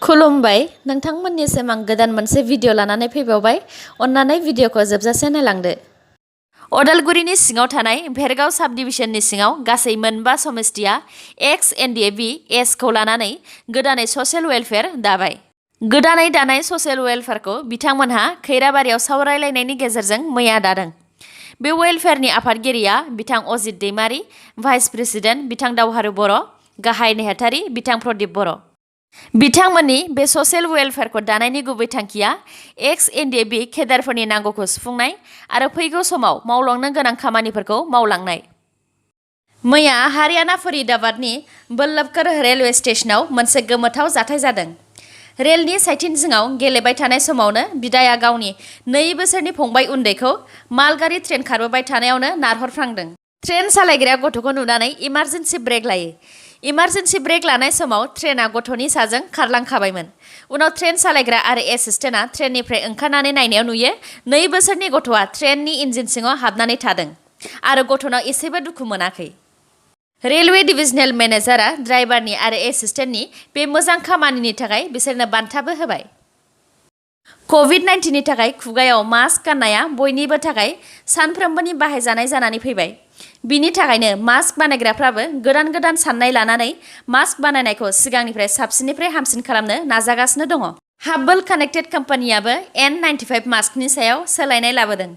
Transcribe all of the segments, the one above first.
खुलुमबाय नोंथांमोननिसिम आं गोदान मोनसे भिडिअ लानानै फैबावबाय। अन्नानै भिडिअखौ जोबजासे नायलांदो। अदालगुरिनि सिङाव थानाय भेरगाव साब डिभिजननि सिङाव गासै मोनबा समस्तिया एक्स एनडिएबि एसखौ लानानै गोदानै ससियेल वेलफेयार दाबाय। गोदानै दानाय ससियेल वेलफेयारखौ बिथांमोनहा खैराबारियाव सावरायलायनायनि गेजेरजों मैया दादों। बे वेलफेयारनि आफादगिरिया बिथां अजित दैमारि, भाइस प्रेसिडेन्ट बिथां दावहारु बर', गाहाय नेहाथारि बिथां प्रदीप बर'। बिथांमोननि बे ससियेल वेलफेयारखौ दानायनि गुबै थांखिया एक्स एनडिएबि केडारफोरनि नांगौखौ सुफुंनाय आरो फैगौ समाव मावलांनो गोनां खामानिफोरखौ मावलांनाय। मैया हारियाना फरिदाबादनि बल्लभगढ़ रेलवे स्टेशनाव मोनसे गोमोथाव जाथाय जादों। रेलनि साइथिं जिङाव गेलेबाय थानाय समावनो बिदाया गावनि 2 बोसोरनि फंबाय उन्दैखौ मालगारि ट्रेन खारबोबाय थानायावनो नारहरफ्रांदों। ट्रेन सालायग्राया गथ'खौ नुनानै इमारजेन्सि ब्रेक लायो। इमारजेन्सि ब्रेक लानाय समाव ट्रेना गथ'नि साजों खारलांखाबायमोन। उनाव ट्रेन सालायग्रा आरो एसिस्टेन्टआ ट्रेननिफ्राय ओंखारनानै नायनायाव नुयो 2 बोसोरनि गथ'आ ट्रेननि इन्जिन सिङाव हाबनानै थादों आरो गथ'नाव एसेबो दुखु मोनाखै। रेलवे डिभिजनेल मेनेजारआ ड्राइभारनि आरो एसिस्टेन्टनि बे मोजां खामानिनि थाखाय बिसोरनो बान्थाबो होबाय। कभिड-19 नि थाखाय खुगायाव मास्क गाननाया बयनिबो थाखाय सानफ्रोमबोनि बाहायजानाय जानानै फैबाय। बिनि थाखायनो मास्क बानायग्राफ्राबो गोदान साननाय लानानै मास्क बानायनायखौ सिगांनिफ्राय साबसिननिफ्राय हामसिन खालामनो नाजागासिनो दङ। हाबल कानेक्टेड कम्पानियाबो N95 मास्कनि सायाव सोलायनाय लाबोदों।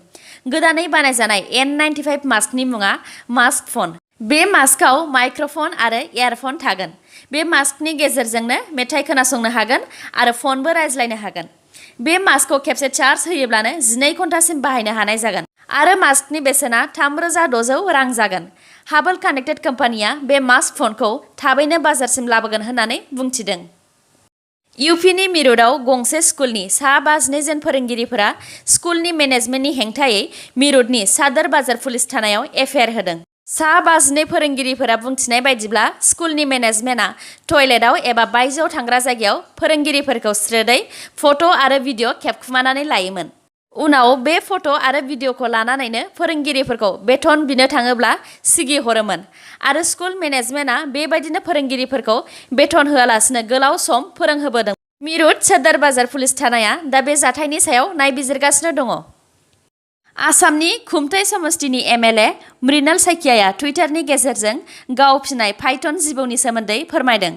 गोदानै बानायजानाय N95 मास्कनि मुङा मास्क फन। बे मास्कआव माइक्र'फन आरो इयारफन थागोन। बे मास्कनि गेजेरजोंनो मेथाइ खोनासंनो हागोन आरो फनबो रायज्लायनो हागोन। बे मास्कखौ खेबसे चार्ज होयोब्लानो 12 घन्टासिम बाहायनो हानाय जागोन आरो मास्कनि बेसेना 3600 रां जागोन। हाबल कानेक्टेड कम्पानिया बे मास्क फनखौ थाबैनो बाजारसिम लाबोगोन होननानै बुंथिदों। इउपिनि मिरुतआव गंसे स्कुलनि सा 52 जन फोरोंगिरिफोरा स्कुलनि मेनेजमेन्टनि हेंथायै मिरुतनि सादर बाजार पुलिस थानायाव एफआइआर होदों। सा 52 फोरोंगिरिफोरा बुंथिनाय बायदिब्ला स्कुलनि मेनेजमेन्टआ टयलेटआव एबा बायजोआव थांग्रा जायगायाव फोरोंगिरिफोरखौ स्रोदै फट' आरो भिडिअ खेबखुमानानै लायोमोन। उनाव बे फट' आरो भिडिअखौ लानानैनो फोरोंगिरिफोरखौ बेथन बिनो थाङोब्ला सिगि हरोमोन आरो स्कुल मेनेजमेन्टआ बेबायदिनो फोरोंगिरिफोरखौ बेथन होआलासिनो गोलाव सम फोरोंहोबोदों। मिरुत सदर बाजार पुलिस थानाया दा बे जाथायनि सायाव नायबिजिरगासिनो दङ। आसामनि खुमथाय समस्तिनि एमएलए मृणाल शइकियाया टुइटारनि गेजेरजों गाव फिनाय फाइथन जिबौनि सोमोन्दै फोरमायदों।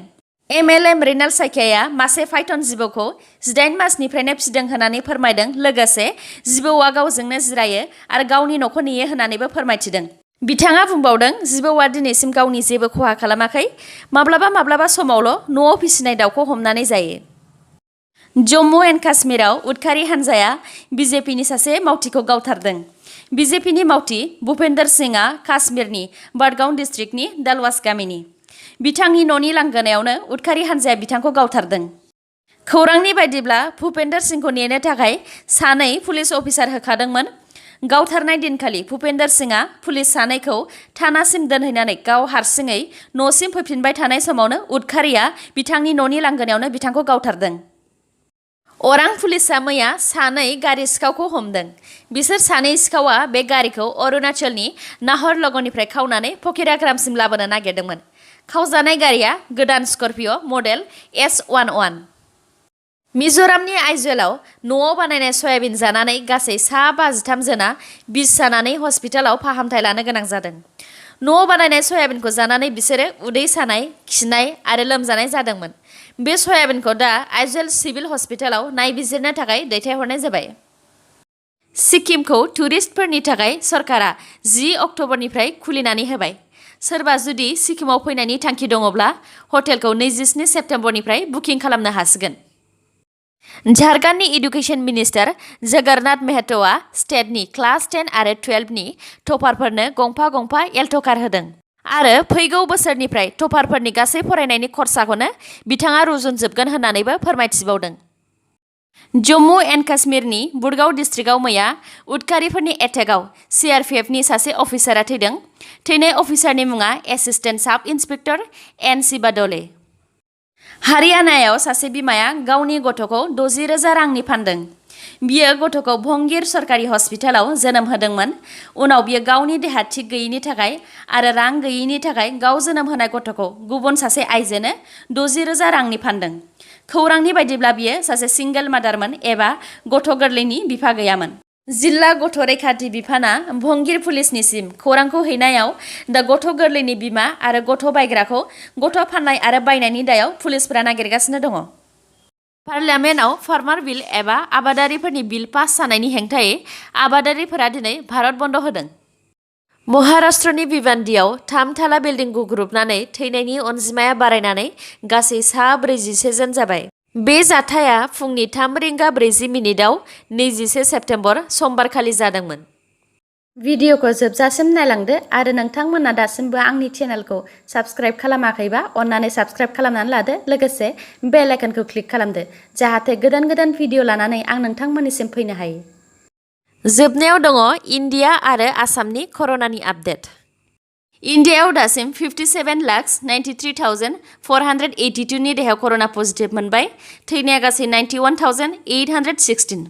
एमएलए मृणाल शइकियाया मासे फाइथन जिबौखौ 18 मासनिफ्रायनो फिसिदों होननानै फोरमायदों। लोगोसे जिबौआ गावजोंनो जिरायो आरो गावनि न'खौ नेयो होननानैबो फोरमायथिदों। बिथाङा बुंबावदों, जिबौआ दिनैसिम गावनि जेबो खहा खालामाखै। माब्लाबा समावल' न'आव फिसिनाय दाउखौ हमनानै जायो। जम्मु एन्ड काश्मीराव उदखारि हान्जाया बिजेपिनि सासे मावथिखौ गावथारदों। बिजेपिनि मावथि भुपेन्दर सिंहआ काश्मीरनि बडगाम डिस्ट्रिक्टनि दालवास गामिनि। बिथांनि न'नि लांगोनायावनो उदखारि हान्जाया बिथांखौ गावथारदों। खौरांनि बायदिब्ला भुपेन्दर सिंहखौ नेनो थाखाय 2 पुलिस अफिसार होखादोंमोन। गावथारनाय दिनखालि भुपेन्दर सिंहआ पुलिस 2खौ थानासिम दोनहैनानै गाव हारसिङै न'सिम फैफिनबाय थानाय समावनो उदखारिया बिथांनि न'नि लांगोनायावनो बिथांखौ गावथारदों। अरां पुलिसआ मैया 2 गारि सिखावखौ हमदों। बिसोर 2 सिखावआ बे गारिखौ अरुणाचलनि नाहरलगननिफ्राय खावनानै फकिराग्रामसिम लाबोनो नागिरदोंमोन। खावजानाय गारिया गोदान स्कर्पिय' मडेल S11। मिज'रामनि आइज'लाव न'आव बानायनाय सयाबिन जानानै गासै सा 53 जना बिस जानानै हस्पिटालाव फाहामथाय लानो गोनां जादों। न'आव बानायनाय सयाबिनखौ जानानै बिसोरो उदै सानाय, खिनाय आरो लोमजानाय जादोंमोन। बे सयाबिनखौ दा आइज'ल सिभिल हस्पिटालाव नायबिजिरनो थाखाय दैथायहरनाय जाबाय। सिक्किमखौ टुरिस्टफोरनि थाखाय सरकारा 10 अक्ट'बरनिफ्राय खुलिनानै होबाय। सोरबा जुदि सिक्किमाव फैनायनि थांखि दङब्ला हटेलखौ 27 सेप्तेम्बरनिफ्राय बुकिं खालामनो हासिगोन। झारखन्डनि एडुकेशन मिनिस्टार जगन्नाथ महतोआ स्टेटनि क्लास 10 आरो 12 नि टपारफोरनो गंफा एल्ट' कार होदों आरो फैगौ बोसोरनिफ्राय टपारफोरनि गासै फरायनायनि खरसाखौनो बिथाङा रुजुनजोबगोन होननानैबो फोरमायथिबावदों। जम्मु एन्ड काश्मीरनि बुडगाव डिस्ट्रिक्टआव मैया उदखारिफोरनि एटेकआव CRPFनि सासे अफिसारा थैदों। थैनाय अफिसारनि मुङा एसिस्टेन्ट साब इन्सपेक्टर NC बादले। हारियानायाव सासे बिमाया गावनि गथ'खौ 60,000 रांनि फानदों। बियो गथ'खौ भंगिर सरकारि हस्पिटालाव जोनोम होदोंमोन। उनाव बियो गावनि देहा थिग गैयैनि थाखाय आरो रां गैयैनि थाखाय गाव जोनोम होनाय गथ'खौ गुबुन सासे आइजोनो 60,000 रांनि फानदों। खौरांनि बायदिब्ला बियो सासे सिंगेल मादारमोन एबा गथ' गोरलैनि बिफा गैयामोन। जिल्ला गथ' रैखाथि बिफाना भंगिर पुलिसनिसिम खौरांखौ हैनायाव दा गथ' गोरलैनि बिमा आरो गथ' बायग्राखौ गथ' फाननाय आरो बायनायनि दायाव पुलिसफोरा नागिरगासिनो दङ। पार्लियामेन्टआव फार्मार बिल एबा आबादारिफोरनि बिल पास जानायनि हेंथायै आबादारिफोरा दिनै भारत बन्द होदों। महाराष्ट्रनि भिवान्डीआव 3 थाला बिल्डिं गुग्रुबनानै थैनायनि अनजिमाया बारायनानै गासै 46 जन जाबाय। बे जाथाया फुंनि 3:40 21 सेप्तेम्बर समबारखालि जादोंमोन। भिडिअखौ जोबजासिम नायलांदो आरो नोंथांमोना दासिमबो आंनि चेनेलखौ साबस्क्राइब खालामाखैबा अन्नानै साबस्क्राइब खालामनानै लादो, लोगोसे बेल आइकनखौ क्लिक खालामदो जाहाथे गोदान गोदान भिडिअ लानानै आं नोंथांमोननिसिम फैनो हायो। जोबनायाव दङ इन्डिया आरो आसामनि कर'नानि आपडेट। इन्डियायाव दासिम 57,93,482 नि देहायाव कर'ना पजिटिभ मोनबाय। थैनाया गासै 91,816।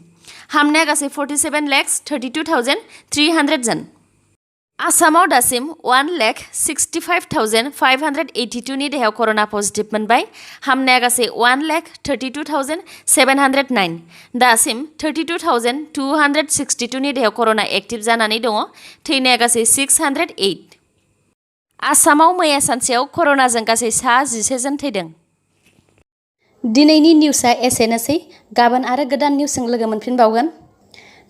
हामनाया गासै 47,32,300 जन। आसामाव दासिम 1,65,582 नि देहायाव कर'ना पजिटिभ मोनबाय। हामनाया गासै 1,32,709। दासिम 32,262 नि देहायाव कर'ना एक्टिभ जानानै दङ। थैनाया गासै 608। आसामाव मैया सानसेयाव कर'नाजों गासै 11 जन थैदों। दिनैनि निउसआ एसेनोसै। गाबोन आरो गोदान निउसजों लोगो मोनफिनबावगोन।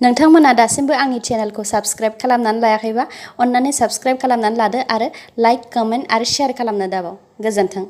नोंथांमोना दासिमबो आंनि चेनेलखौ साबस्क्राइब खालामनानै लायाखैबा अन्नानै साबस्क्राइब खालामनानै लादो आरो लाइक, कमेन्ट आरो शेयार खालामनो दाबाव। गोजोन्थों।